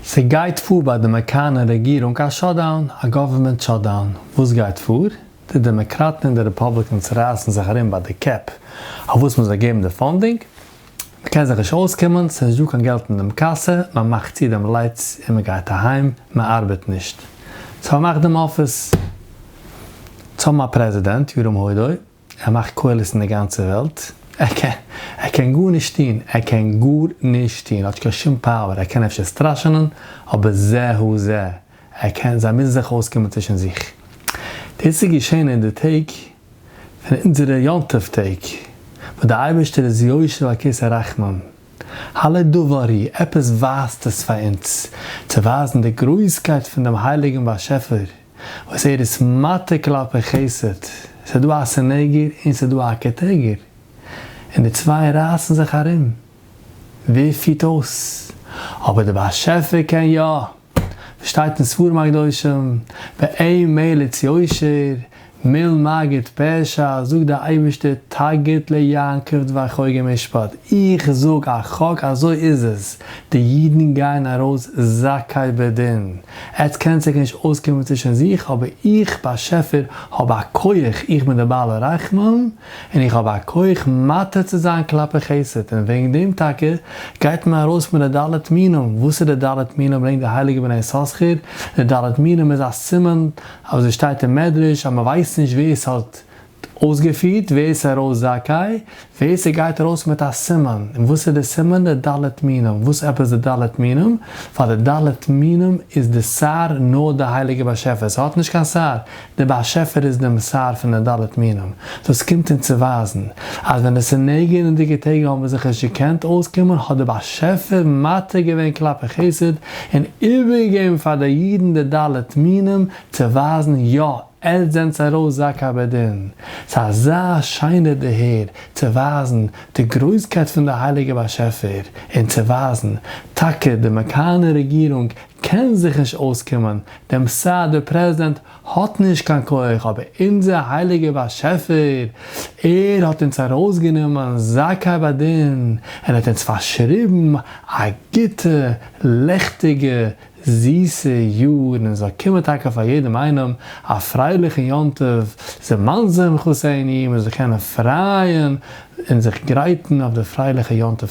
ס'גייט פאר ביי די אמעריקאנער רעגירונג א shutdown, א government shutdown. וואס גייט פאר? די דעמאקראטן און די Republicans רייסן זיך ארום ביי די קעפ אויף וואס מ'זאל געבן די funding. מ'קען זיך נישט אויסקומען, ס'איז נישט דא קיין געלט אין דעם קאסע, מ'מאכט צו דעם lights און מ'גייט אהיים, מ'ארבעט נישט. ס'פארמאכט דעם אפיס. צו האבן א פרעזידענט, ירום הודו, ער מאכט קולות אין די גאנצע וועלט, ער קען ער קען גארנישט טון, ער קען גארנישט טון, ער האט נישט קיין שום power, ער קען אפשר סטראשענען, אבער זהו זה, ער קען, זיי מוזן זיך אויסקומען צווישן זיך. דאס איז געשען אין די טעג פון אונזערע יום טוב טעג, וואס דער אייבערשטער איז יושב על כסא רחמים, הלא דבר הוא, עפעס ווייזט עס פאר אונז, צו ווייזן די גרויסקייט פון דעם הייליגן באשעפער, וואס ער איז מטה כלפי חסד, ס'איז דא א סניגור און ס'איז דא א קטיגור, און די צוויי רייסן זיך ארום ווער פירט אויס, אבער דער באשעפער קען יא, ווי שטייט אין ספרים הקדושים, ואין מליץ יושר, מול מגיד פשע, זאגט דער אייבערשטער תגיד ליעקב דבר חוק ומשפט, איך זאג א חוק אזוי איז עס, די אידן גייען ארויס זכאי בדין, עטס קענטס זיך נישט אויסקומען צווישן זיך, אבער איך באשעפער האב א כח, איך בין דער בעל הרחמים, און איך האב א כח מטה צו זיין כלפי חסד, און וועגן דעם טאקע גייט מען ארויס מיט די ד' מינים, וואס איז די ד' מינים ברענגט די הייליגע בני יששכר, די ד' מינים איז א סימן אזוי שטייט אין מדרש אז מען ווייסט נישט ווער ס'האט אויסגעפירט, ווער ס'איז ארויס זכאי, ווער ס'גייט ארויס מיט א סימן, און וואס איז די סימן? די ד' מינים, וואס עפעס די ד' מינים? ווייל די ד' מינים איז די שר נאר די הייליגע באשעפער, ס'האט נישט קיין שר, די באשעפער איז דעם שר פון די ד' מינים, דאס קומט אונז צו ווייזן אז ווען די סניגור'נדיגע טעג האבן זיך נישט געקענט אויסקומען האט די באשעפער מטה געווען כלפי חסד און איבערגעגעבן פאר די אידן די ד' מינים צו ווייזן יא עטס זענטס ארויס זכאי בדין. ס'איז אזא שיינע דערהער צו ווייזן די גרויסקייט פון די הייליגע באשעפער און צו ווייזן טאקע די אמעריקאנער רעגירונג קען זיך נישט אויסקומען דעם שר דער פרעזידענט האט נישט קיין כח, אבער אונזער הייליגער באשעפער, ער האט אונז ארויסגענומען זכאי בדין, און האט אונז פארשריבן א גוטע, לעכטיגע, זיסע יאר, און עס זאל קומען טאקע פאר יעדעם איינעם א פרייליכן יום טוב, זמן שמחתנו, מען זאל זיך קענען פרייען און זיך גרייטן אויף די פרייליכע יום טוב.